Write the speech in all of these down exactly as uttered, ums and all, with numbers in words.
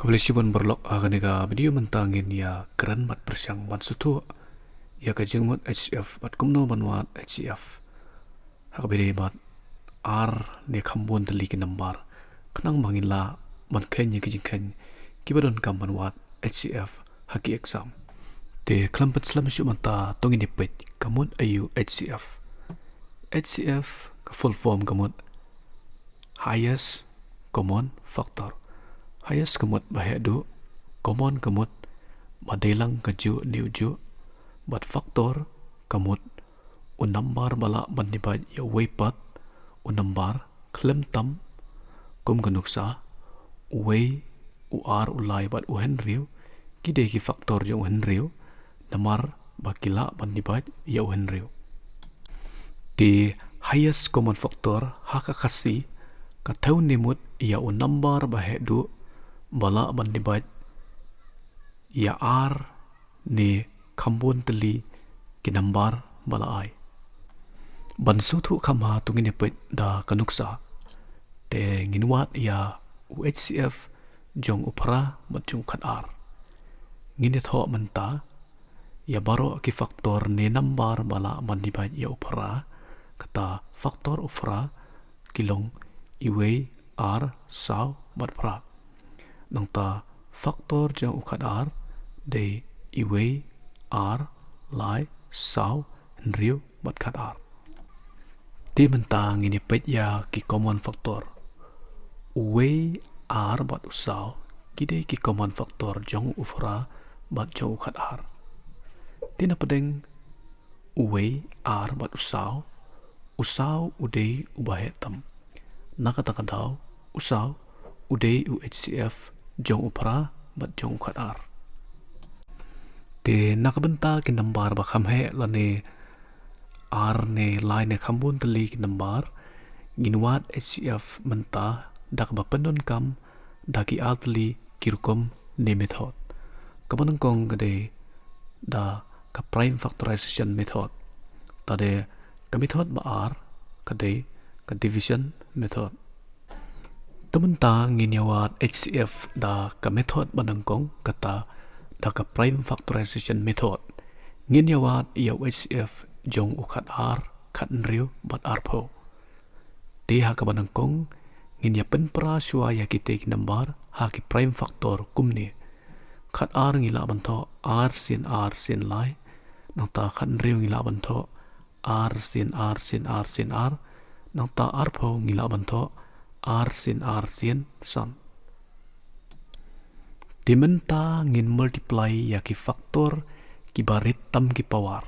Khublei shibun paralok, ha kane ka video mynta ngin ïa kren bad pyrshang ban sngewthuh ïa ka jingmut HCF bad kumno ban wad HCF. Ha kaba ïadei bad ar ne kham bun tylli ki nambar, khnang ba ngin lah ban kheiñ ïa ki jingkheiñ kiba donkam ban wad HCF ha ki exam. Te khlem pynslem shuh mynta to ngin ïa peit ka mut aïu HCF. HCF ka full form ka mut highest common factor. Highest ka mut ba heh duh, common ka mut ba dei lang ka juh ne u juh, bad factor ka mut u nambar ba lah ban divide ïa uwei pat, u nambar khlem tam. Kum ka nuksa, uwei, u ar, u lai bad u hynriew ki dei ki factor jong u hynriew, namar ba ki lah ban divide ïa u hynriew. Te highest common factor ha ka Khasi ka thew ne mut ïa u nambar ba heh duh ba lah ban divide ïa ar ne kham bun tylli ki nambar ba la ai. Ban sngewthuh kham bha to ngin ïa peit da ka nuksa. Te ngin wad ïa u HCF jong u phra bad jong u khatar. Ngin ïathoh mynta ïa baroh ki factor ne nambar ba lah ban divide ïa u phra. Kata factor u phra ki long iwei, ar, saw bad phra. Nangta factor jong u khatar dei iwei, ar, lai, saw, hynriew bad khatar. Te mynta ngin ïa peit ïa ki common factor. Uwei, ar bad u saw ki dei ki common factor jong u phra bad jong u khatar. Te na pdeng uwei, ar bad u saw, u saw u dei uba heh tam. Na kata ka daw u saw u dei u HCF jong u phra bad jong u khatar. Te na ka bynta ki nambar ba kham heh lane ar ne lai ne kham bun tylli ki nambar, ngin wad HCF mynta da kaba pyndonkam da ki ar tylli ki rukom ne method. Kaba nyngkong ka dei da ka prime factorization method. Te ka method ba ar ka dei ka division method. Te mynta ngin ïa wad HCF da ka method ba nyngkong, kata da ka prime factorization method. Ngin ïa wad ïa u HCF jong u khatar, khathynriew bad arphew. Te ha kaba nyngkong ngin ïa pynpra shuwa ïa kitei ki nambar ha ki prime factor kumne. Khatar ngi lah ban thoh ar sien ar sien lai. Nangta khathynriew ngi lah ban thoh ar sien ar sien ar sien ar. Nangta arphew ngi lah ban thoh ar sien ar sien san. Te mynta ngin multiply ïa ki factor kiba rit tam ki power.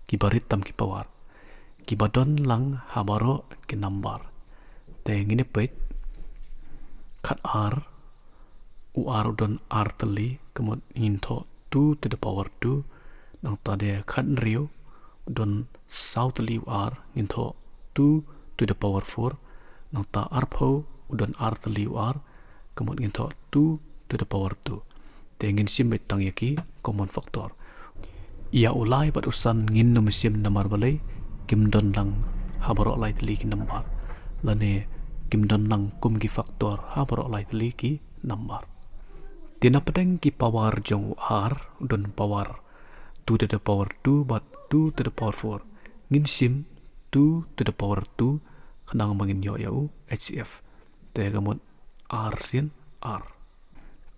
Kiba rit tam ki power, kiba don lang ha baroh ki nambar. Te ngin ïa peit, khatar, u ar u don ar tylli, ka mut ngin thoh two to the power two. Nangta de khathynriew u don saw tylli u ar, ngin thoh two to the power four. Nangta arphew u don ar tylli u ar, ka mut ngin thoh two to the power two. Te ngin shim beit tang ïa ki common factor. Ïa u lai bad u san ngin nym shim namar balei, kim don lang ha baroh lai tylli ki nambar. Lane kim don lang kum ki factor ha baroh lai tylli ki nambar. Te na pdeng ki power jong u ar u don power two to the power two bad two to the power four. Ngin shim two to the power two khnang ba ngin ïoh ïa u HCF. Te ka mut ar sien ar.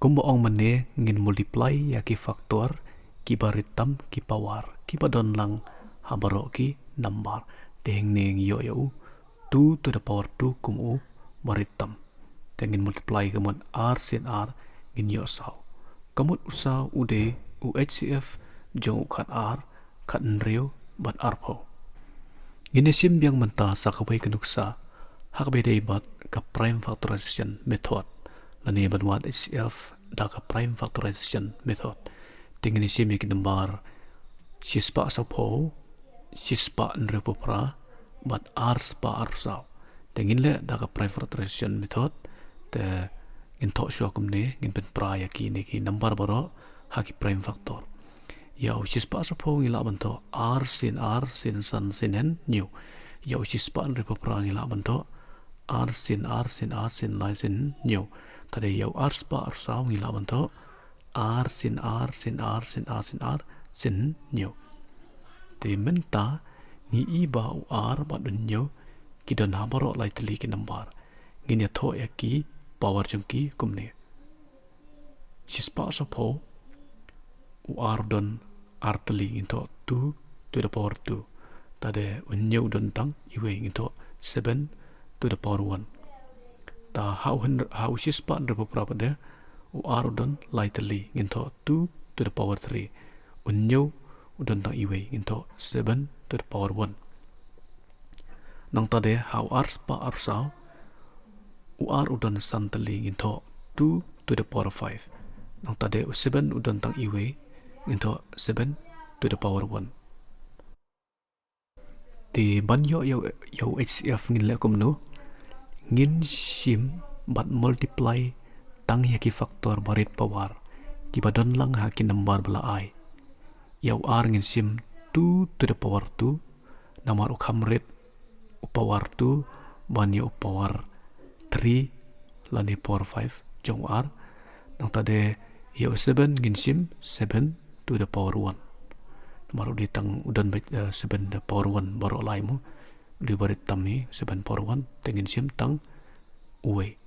Kumba ong mynne ngin multiply ïa ki factor kiba rit tam ki power, kiba don lang ha baroh ki nambar. Te hangne ngi ïoh ïa u two to the power two kum u ba rit tam. Te ngin multiply ka mut ar sien ar, ngin ïoh saw. Ka mut u saw u dei u HCF jong u khatar, khathynriew bad arphew. Ngin ïa shim biang mynta sa kawei ka nuksa ha kaba ïadei bad ka prime factorization method, lane ban wad HCF da ka prime factorization method. Te ngin ïa shim ïa ki nambar shispah sawphew, shispah hynriewphew phra bad arspah arphew saw. Te ngin leh da ka prime factorization method. Te ngin thoh shuwa kumne, ngin pynpra ïa kine ki nambar baroh ha ki prime factor. Ïa u shispah sawphew ngi lah ban thoh ar sien ar sien san sien hynñiew. Ïa u shispah hynriewphew phra ngi lah ban thoh ar sien ar sien ar sien lai sien hynñiew. Te dei ïa u ar spah ar saw ngi lah ban thoh ar sien ar sien ar sien ar sien ar sien hynñiew. Te mynta ngi i ba u ar bad u hynñiew ki don ha baroh lai tylli ki nambar. Ngin ïa thoh ïa ki power jong ki kumne. Shispah sawphew, u ar u don ar tylli, ngin thoh two to the power two. Te dei u hynñiew u don tang iwei, ngin thoh seven to the power one. Te ha u hynr-, ha u shispah hynriewphew phra pat de, u ar u don lai tylli, ngin thoh two to the power three. U hynñiew u don tang iwei, ngin thoh seven to the power one. Nangta de ha u ar spah ar saw, u ar u don san tylli, ngin thoh two to the power five. Nangta de u seven u don tang iwei, ngin thoh seven to the power one. Te ban ïoh ïa u, ïa u H C F ngin leh kumno? Ngin shim bad multiply tang ïa ki factor ba rit power kiba don lang ha ki nambar ba la ai. Ïa u ar ngin shim two to the power two, namar u kham rit u power two ban ïa u power three lane power five jong u ar. Nangta de ïa u seven ngin shim seven to the power one. Namar u dei tang u don beit, eh, seven to the power one baroh lai mo. U dei ba rit tam hi seven power one, te ngin shim tang uwei.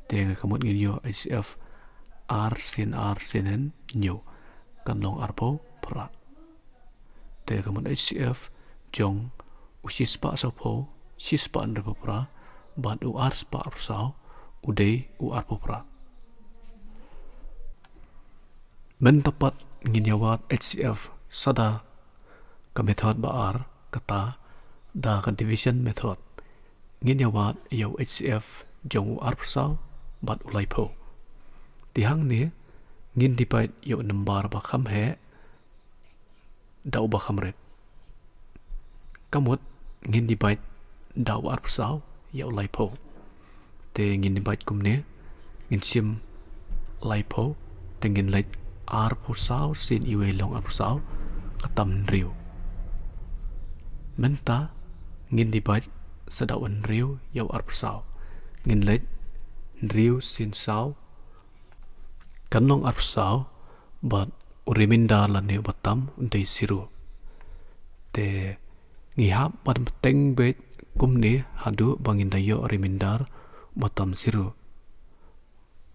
Te nga kamut ngin ïoh H C F ar sien ar sien hynñiew kan long arphew phra. Te kamut H C F jong u shispah sawphew, shispah hynriewphew phra bad u ar spah ar saw u dei u arphew phra. Mynta pat ngin ïa wad H C F sa da ka method ba ar, kata da ka division method. Ngin ïa wad ïa u H C F jong u arphew saw bad u laiphew. Te hangne ngin divide ïa u nambar ba kham heh da uba kham rit. Kamut ngin divide da u arphew saw ïa u laiphew. Te ngin divide kumne, ngin shim laiphew, te ngin leit arphew saw sien iwei long arphew saw, ka tam hynriew. Mynta ngin divide sa da u hynriew ïa u arphew saw. Ngin leit hynriew sien saw, kan long arphew saw, bad u remainder lane uba tam u dei zero. Te ngi hap ban bteng beit kumne haduh ba ngin da ïoh remainder uba tam zero.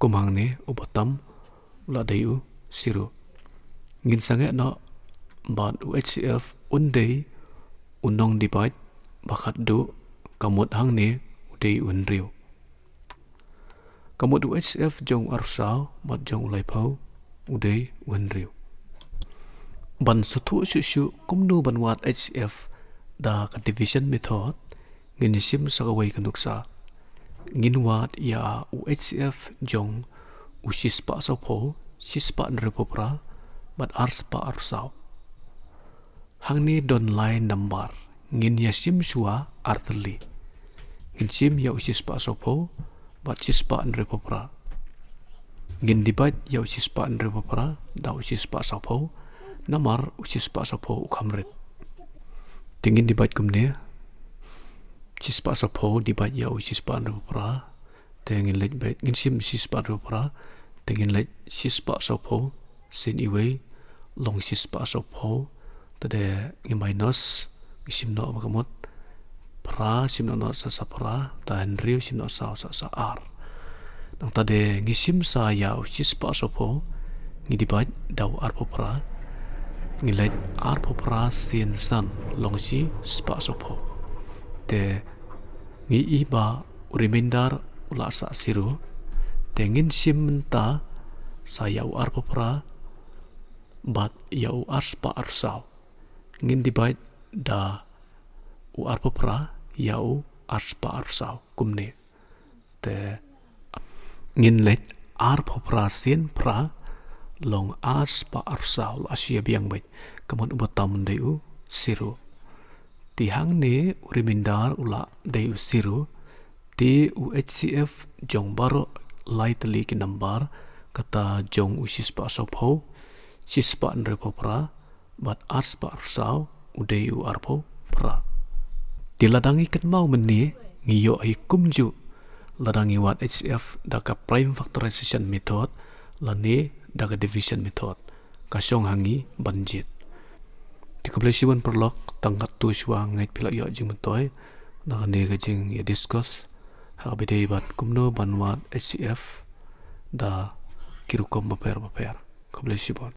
Kum hangne uba tam u la dei u zero. Ngin sangeh noh bad u H C F un dei u nong divide ba khatduh, kamut hangne u dei u hynriew. Kamut u H C F jong u arphew saw bad jong u laiphew u dei u hynriew. Ban sngewthuh shuh shuh kumno ban wad H C F da ka division method, ngin ïa shim sa kawei ka nuksa. Ngin wad ïa u H C F jong u shispah sawphew, shispah hynriewphew phra bad arspah arphew saw. Hangne don lai nambar, ngin ïa shim shuwa ar tylli. Ngin shim ïa u shispah sawphew bad shispah hynriewphew phra. Ngin divide ïa u shispah hynriewphew phra da u shispah sawphew, namar u shispah sawphew u kham rit. Te ngin divide kumne, shispah sawphew divide ïa u shispah hynriewphew phra. Te ngin leit beit, ngin shim shispah hynriewphew phra. Te ngin leit shispah sawphew sien iwei long shispah sawphew. Te de ngi minus, ngi shim noh ba kamut. Phra shim noh noh sa sa phra, te hynriew shim noh saw sa sa ar. Nangta de ngi shim sa ïa u shispah sawphew, ngi divide da u arphew phra. Ngi leit arphew phra sien san long shispah sawphew. Te ngi i ba u remainder u la sah zero. Te ngin shim mynta sa ïa u arphew phra bad ïa u arspah arphew saw. Ngin divide da u arphew phra ïa u arspah arphew saw kumne. Te ngin leit arphew phra sien phra long arspah arphew saw, la shu ïa biang beit. Kamut uba tam un dei u zero. Te hangne u remainder u la dei u zero. Te u H C F jong baroh lai tylli ki nambar, kata jong u shispah sawphew, shispah hynriewphew phra bad arspah arphew saw u dei u arphew phra. Te lada ngi kynmaw mynne, ngi ïoh hi kumjuh Lada ngi wad H C F da ka prime factorization method lane da ka division method, ka shong ha ngi ban jied. Te khublei shibun paralok, tang katto shuwa ngeit phi la ïoh jingmyntoi na kane ka jingïa discuss ha kaba ïadei bad kumno ban wad H C F da ki rukom bapher bapher. Khublei shibun.